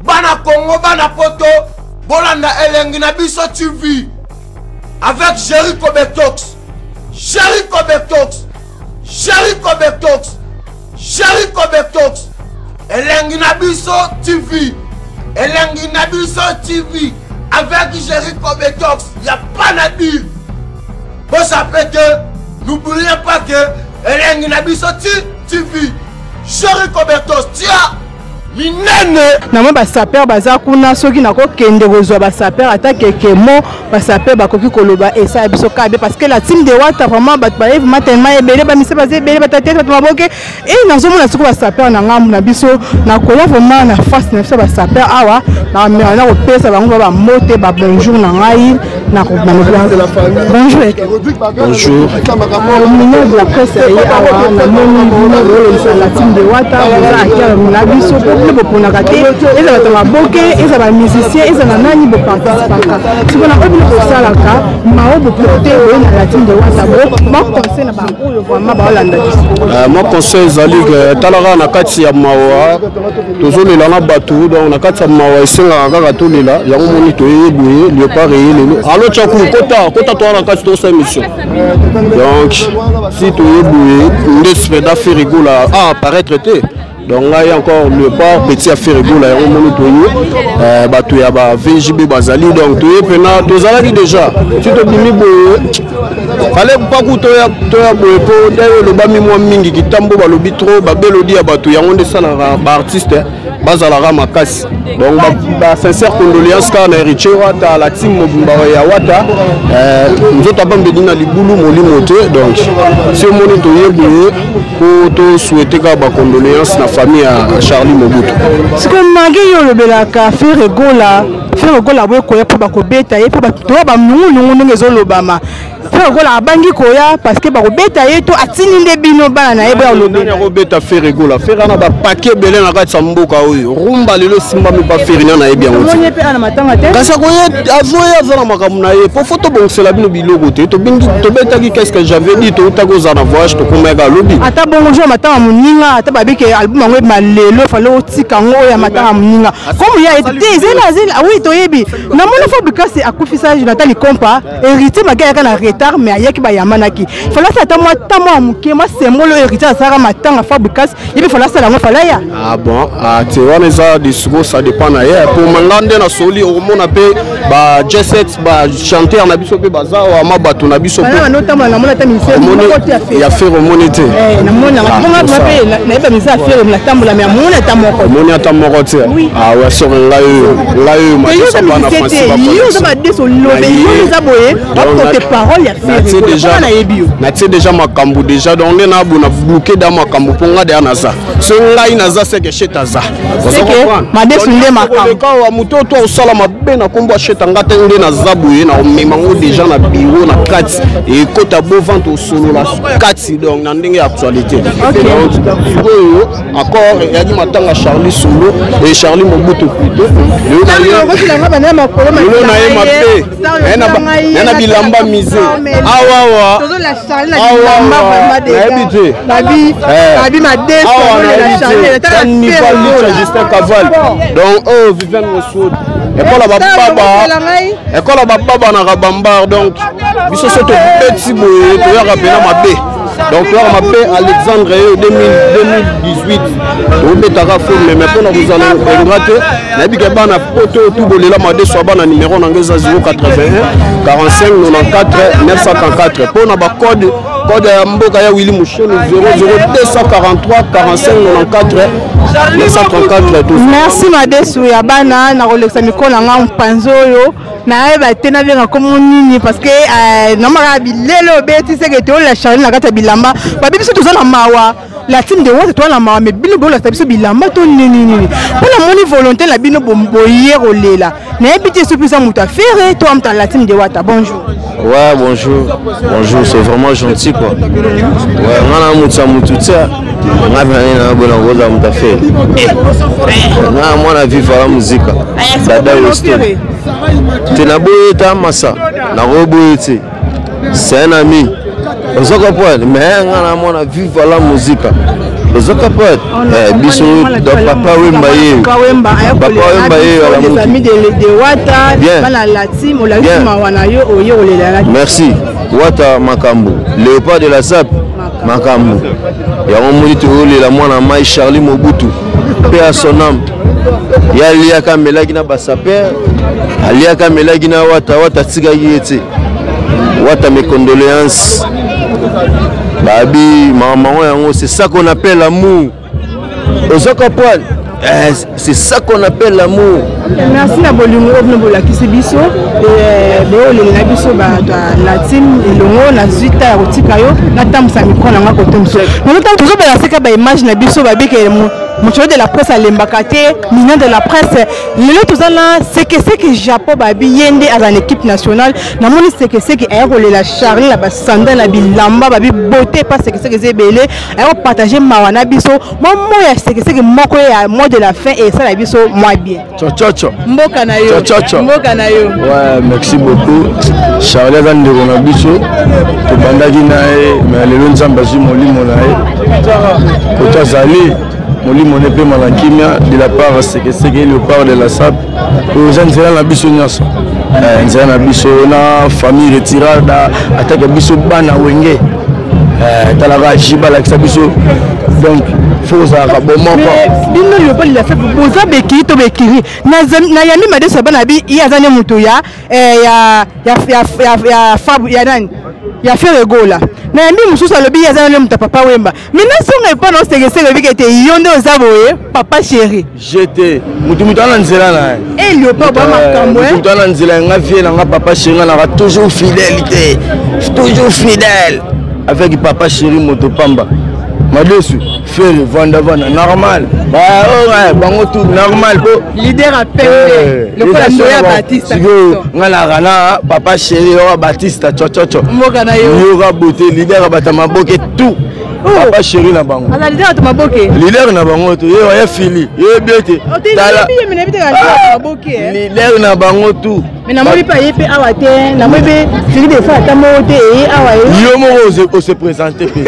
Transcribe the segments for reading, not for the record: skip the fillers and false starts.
Bana Congo, bana poto, bolanda elengi na biso TV avec Jericho Betox. Jericho Betox. Jericho Betox. Jericho Betox. Elengi na biso TV. Elengi na biso TV avec Jericho Betox. Y a pas à dire. Bosape te, n'oubliez pas que elengi na biso TV. Jericho Betox tia minene. Namoni basaper baza kuna, soki nakokende kozwa basaper ata keke mo basaper bakoki koloba esala biso kabe, parce que la team de Wata vraiment bato baye vraiment tellement ebele, bamise baza ebele, batatete, bato maboke e nazomona sikoyo basaper na ngambu na biso. Nakoya vraiment na face na biso basaper awa, nakameka na kopesa bango ba bambote, ba bonjour na ngai. Bonjour. Bonjour. Ministre de la presse ye awa, namoni bino bolobisa la team de Wata, boza akere na biso mpo bino boponaka te, eza bato maboke, eza bamusicien, eza na nani boparticipaka. Sikoyo na oyo bino bosalaka mao boporte oyo na la team de Wata, baconseil na baoyo vraiment baolanda biso? Mwa conseil ezali talaka na kati ya mawa, tozolela na bato. Donc na kati ya mawa esengaka kaka tolela yango. Moni toyeye boye, Léopard eye lelo. Alo Tyaku, kota kota, toa na kati, tosala émission. Donc si toye boye nde speda Ferre Gola a apparaître te. Donc ngai encore Léopard, petit ya Ferre Gola. Yango moni toye, bato ya ba VJB bazali. Donc toye mpena, tozalaki déjà. Si tobimi boye, fallait paku toya boye, mpo dayo elobami mwa mingi kitambo, balobi trop babelodi ya bato. Yango nde esalaka baartiste bazalaka makasi. Donc ba sincère condoléance kaka na Héritier Wata, la team mobimba ya Wata. Nzoto abambeli na libulu, molimo te. Donc si omoni toye boye, po tosouhaite kaka bacondoléance na famille ya Charlie Mobutu. Sikoyo mange yo olobelaka Ferre Gola, Ferre Gola boye koya mpo bakobeta ye, mpo toya banungunungu ndenge ezolobama. Ferre Gola abangi koya parce que bakobeta ye, to atindi nde bino bana na ye boya olobela? Akobeta Ferre Gola? Ferre ana bapake ebele na kati ya mboka oyo. Rumba lelo esimbami pa Ferre, na nayebi yango. Te mpe ana matanga te. Kasi akoye, azoye, aza na makambo na ye. Po fo tobongisela bino biloko te. Tobetaki, qu'est ce que j'avais dit? Toutaki kozala na voyage, tokomaka alobi. Ata bongo, jour matanga moninga, ata babike album yango ebima lelo, fale otika yango oyo ya matanga moninga comme ya te. Ezela, ezela, oui, toyebi. Namoni Fabricas akufisa Jonathan Likompa, Héritier maki ayaka na retard, mais ayaki, bayamanaki. Fala asala ata mwa ta mwa moke, mwa symbole oyo Héritier asalaka matanga Fabricas, ye mpe fala asala yango, fala ya. Ah bon, ah, te wana eza discours, ça dépend na ye. Po manga nde na soli, okomona mpe ba j7, bachanteur na biso mpe baza awa, ma bato na biso. Otambola, namona ata ministère moko te. Ya Ferre omoni te? Namonanga mpe nayeba ministère ya Ferre, natambola, mais amoni ata moko. Omoni ata moko te? Ah ouais, soki ngai oyo, ngai oyo. Yo oza badeso, olobe yo eza boye, baporte parole ya Ferre, nayebi yo. Natie déjà makambo déjà. Donc nde nabona bouke da makambo, mpo nga deya naza. So ngai naza seke shet aza. Madesu nde makambo. Wa moto oyo to osala mabe na nkombo asheta, nga te nde naza boye, na komema ngo déjà na bureau na kati, ekota bo vente, osolola kati. Donc na ndenge ya actualité, donc sikoyo accord eyaki matanga Charlie Solo et Charlie Mobutu plutôt. Lelo na ye mabe na bilamba mise awawa, nayebi te. Awa Justin Caval, donc oyo Viviane Mosud, ekola bababa, ekola bababa na Rabambar. Donc biso so tobeti boye, toyaka mpena mabe. Donc toyaka mabe. Alexandre oyo 2018 tobetaka fo meme mpona kozala ingrat te. Nayebi ke bana poto tu bolela madeso ya bana. Numero nango eza 081 45 94 934. Mpona bacode, code ya mboka ya Willi Musheni, 00243 45 94 934. Merci Madesu ya bana. Nakolekisa mikolo na nga mpanzi oyo, nayeba te nabenga komo nini, parce que namaka bilele obeti seke toyolela Charlie na kati ya bilamba. Babi biso toza na mawa, la team de Wata toza na mawa, mais bino bolakisa biso bilamba to nini nini? Mpo namoni volonté na bino boye kolela, nayebi te soki eza moto afere to moto ya la team de Wata. Bonjour. Ouais, bonjour. Bonjour, c'est vraiment gentil quoi. Ouais, nga na mutu ya mutu tia. Nga mpe na bona koza mutu afere. Nga mwana Viva la Musica. Dada Weston. Te na boye ta masa. Na ko boye te. C'est un ami. Ozo comprendre, mais nga na mwana Viva la Musica. Ozo comprendre? Eh, biso donc papa Wemba ye. Papa Wemba Papa Wemba ye ala les amis de de Wata bana la team olakisi mawa na yo oye kolela na. Merci. Wata makambo. Léopard de la SAP makambo. Yango moni toyolela mwana mai Charlie Mobutu. Paix à son âme. Ye aliaka amelaki na basaper aliaka amelaki na Wata Wata atikaki ye te. Wata mes condoléances. Babi maman yango c'est ça qu'on appelle l'amour. Ozo comprendre? Eh, c'est ça qu'on appelle l'amour. Merci na bolingo oyo bino bolakisi biso boyolela biso bato ya la team elongo nazwi ta ya kotika yo natambwisa micro na nga kote mosusu tozobela seka baimage na biso babike moto de la presse alembaka te mignon de la presse lelo toza na sekeseke japon babi ye nde aza na équipe nationale namoni sekeseke aya kolela charlie na basanda na bilamba babi beauté epa sekeseke eza ebele aya kopartage mawa na biso mwa moi ya sekeseke moko ya mot de la fin esala biso mwa bien. Chochocho mboka na yo Chochocho mboka na yo. Ouais, merci beaucoup. Charlie aza ndeko na biso tobandaki na ye mais lelo Nzambe azwi molimo na ye koto azali molimo ne pema na kimia de la part ya sekeseke léopard de la sape oyo eza nzela na biso nyonso eh, nzela na biso na famille retirada atake biso bana wenge eh, talaka jiba alakisa biso donc fo ozalaka bomoko bino léopard de la sape boza bekiri to bekiri nayambi madeso ya bana bi ye aza nde moto ya eh, ya ya ya ya ya fabu ya nani ya Ferre Gola nayambi mosusu alobi ye aza nde moto ya papa Wemba mais nasonga epa na osegesege obiki ete yo nde oza boye papa chéri jete motu motu ana nzela na ye eliopa bwa makambo motu motu ana nzela ya nga vie na nga papa chéri nga naka toujours fidèle te toujours fidèle avec papa chéri moto pamba madesu Ferre vanda vanda normal oh, bango tout normal po leader à pembe lokola Noya Batista sikoyo nga na rana papa chéri oyo Batista chochocho mboka na yo yoka beauté leader abata maboke tout oh. papa chéri na bango aza leader bato maboke leader na bango to ye oya fili ye bien te tala leader na bango tout Mais namoni mpe aye mpe awa te namoni mpe fili de fois ata moko te eye awa ye yo moko ose présente mpe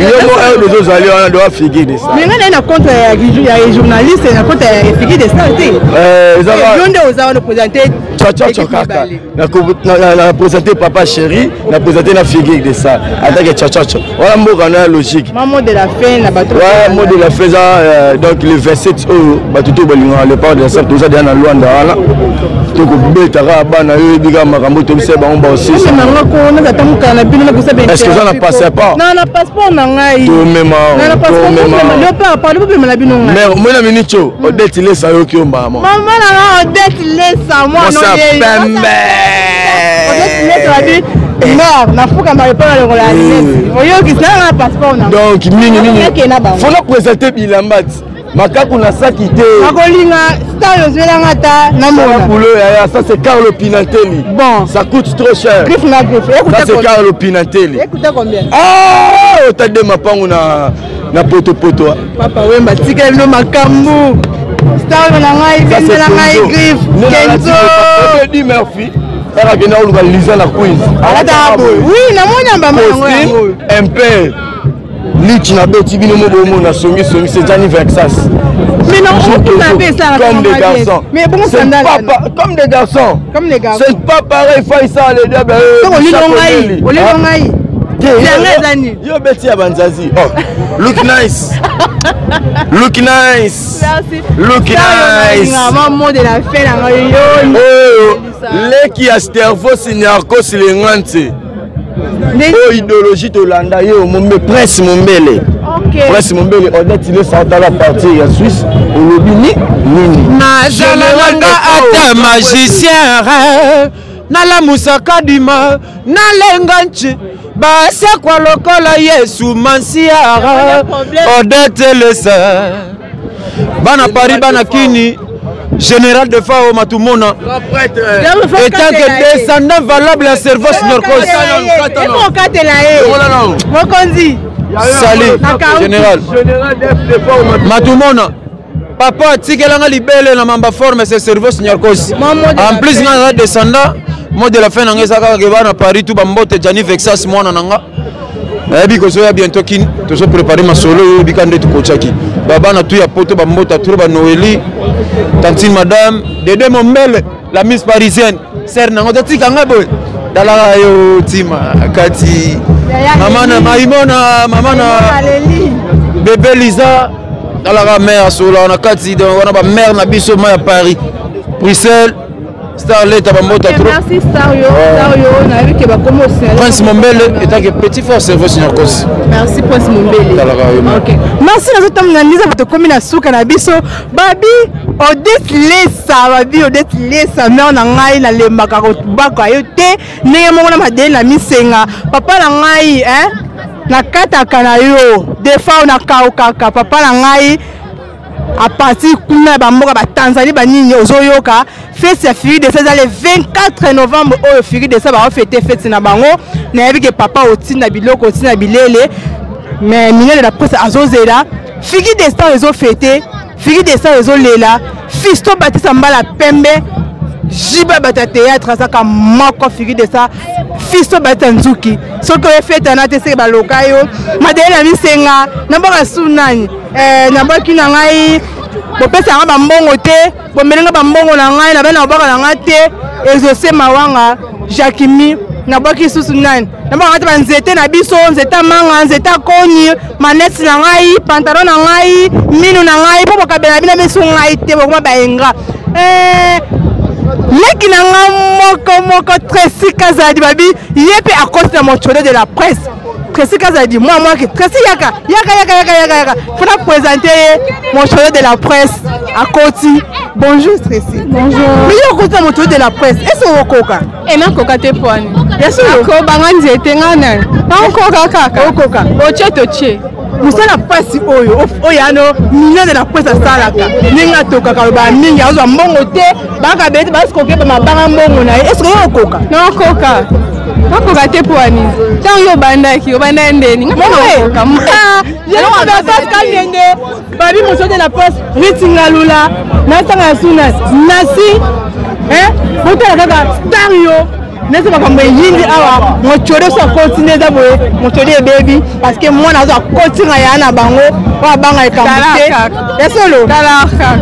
yo moko ayo deja ozali wana doa figure de ça mais ngai naye na compte ya journaliste na compte ya figure de star te eh, yo nde oza wana opresente tchotchotcho kaka na présente papa chéri na présente na figure de ça atake tchotchotcho wana mboka na ya logique mot de la fin na bato ouais mot de la fin eza euh, donc le 27 oyo bato to balingaka le parc de la sable toza deja na Luanda wana tokobeta kaka bana yo oyebi kaka makambo tobisa bango baosisa est-ce que oza na passeport na passeport na ngai tomema tomema mona minute oyo Odette Lesa ayoki yo mbala moko mama na nga Odette Lesa mwana pembe Odette Lesa babi mort nafukamaka epai na longola ya linete oyoki sinanga na passeport na donc mingi mingi fo na présente bilamba ti makaku na saki te nakolinga star ozwelanga ata namona boulot yaya ça c'est Carlo Pinatelli bon ça coûte trop cher griffe na griffe ça c'est Carlo Pinatelli écoute combien ah otade mapangu na na potopoto papa wemba tika bino makambo star na ngai bendela ngai griffe kenzo Eddie Murphy kaka kenda koluka Lisa na Queens alataka boye oui namoni ambama yango yango impere lich na beti bino mo bomona songi songi c'est Gianni Vexas mais non on peut ça comme des garçons mais bon sandales comme des garçons comme des garçons c'est pas pareil Faisal les diables olilo ngai olilo ngai yango eza nini yo beti ya banzazi oh look nice look nice merci look nice mama mot de la fin na ngai yo oyo leki ya stervos niarcos lengante oyo idéologie tolanda ye mombe prince mombele prince mombele odette lesa atala partir ya suisse olobi ni nini nazala nanga ata magicien nalamusaka dima nalenga nci basekwa lokola yesu mansiara odette lesa bana paris bana kini général de fao matumona etant que descendant valable ya cerveau norcos mokonzi sali général matumona papa atikelanga libele na mamba forme c'est cerveau senior kosi en plus nga naza descendant mot de la fin na nga eza kaka ke bana paris tout bambote jani vexas mwana na nga Nayebi kozoya bientôt kin, tozo préparer masolo oyo bika nde tokotiaki. Babana tu ya poto bambota trop ba Noélie, tantine madame, Dede Mombele, la miss parisienne, sœur nango totika nga boye. Talaka yo tima kati. Mama na Maimona, mama na bébé Lisa, talaka mère asolaka na kati donc wana ba mère na biso ma ya Paris. Bruxelles Starlet bambota trop. Merci Star yo, Star yo, nayebi ke bakomi osignaler. Prince Mombele étant que petit frère cerveau senior cause. Merci Prince Mombele. Talaka yo. OK. Merci nazotambola na ndiza tokomi na suka na biso. Babi Odette Lesa, Babi Odette Lesa, mère na ngai nalembaka kobaka yo te ndenge moko na madele na misenga. Papa na ngai hein nakataka na yo defao nakaukaka papa na ngai à partir kuna ya bamboka ba Tanzanie banini ozoyoka fete ya Fury de sa eza le 24 novembre oyo Fury de sa baofete fete na bango. Nayebi ke papa otinda biloko, otinda bilele, mais minene la presse azozela Fury de Star ezofete, Fury de Star ezolela. Fisto Batisa Mbala Pembe jiba bato ya théâtre azaka moko Fury de Star Fisto Batisa Nzuki soki oyo fete na te seke baloka yo madele na misenga na mboka su nani nabwaki na ngai bopesa nga bambongo te, bomeli nga bambongo na ngai na bana kobwaka na ngai te. Exaucé Mawanga Jacquimi nabwaki susu nani nabwaka te banzete na biso, nzete ya manga, nzete ya koni, maneti na ngai, pantalon na ngai, minu na ngai mpo bokabela bino biso ngai te, bokoma baenga. Leki na nga moko moko Tracy Kazadi babi ye mpe akoti na mochole de la presse. Tracy Kazadi mwa mwake Tracy yaka yaka yaka yaka yaka yaka mpona présenter ye mochole de la presse akoti. Bonjour Tracy. Bonjour. Mais yo okoti na mochole de la presse, est-ce que okoka? Nakoka te pwani. Ya solo? Nakobanga nzete nga nani? Nakoka kaka. Okoka. Otie totie. Mosala mpasi oyo oyo ano million de la presse asalaka ndenge atokaka aloba mingi azwa mbongo te baka bete basikoke bamabanga mbongo na ye, est-ce que yo okoka? Nakoka. Nakoka te pwani. Ntango yo obandaki, obandaki ndeni. Nga mpe nakoka. Pascal Ndenge babi moto de la presse Riti Ngalula nasanga ya suna nasi botala kaka star yo neti makambo eyindi awa motiode so akoti nde eza boye motiode ebebi parce que mwana azo akotinga ya na bango oyo abanga ekambo te ya solo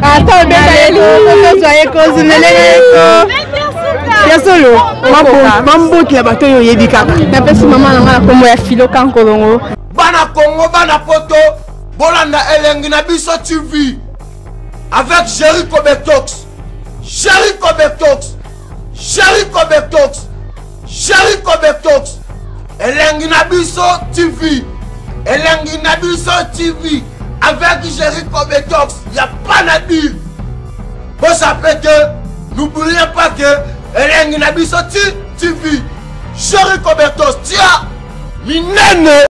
ata obeta yekozwa ye kozumeleleko ya solo mamboki ya bato oyo oyebi kaka. Napesi mama na nga na kombo ya Filo Kankolongo. Bana Congo, bana Poto, bolanda Elengi na biso TV avec Jericho Betox, Jericho Betox, Jericho Betox, Jericho Betox, Elengi na biso TV, Elengi na biso TV avec Jericho Betox, y a pas à dire. Bosapez que n'oubliez pas que Elengi na biso TV, Jericho Betox, tia minene.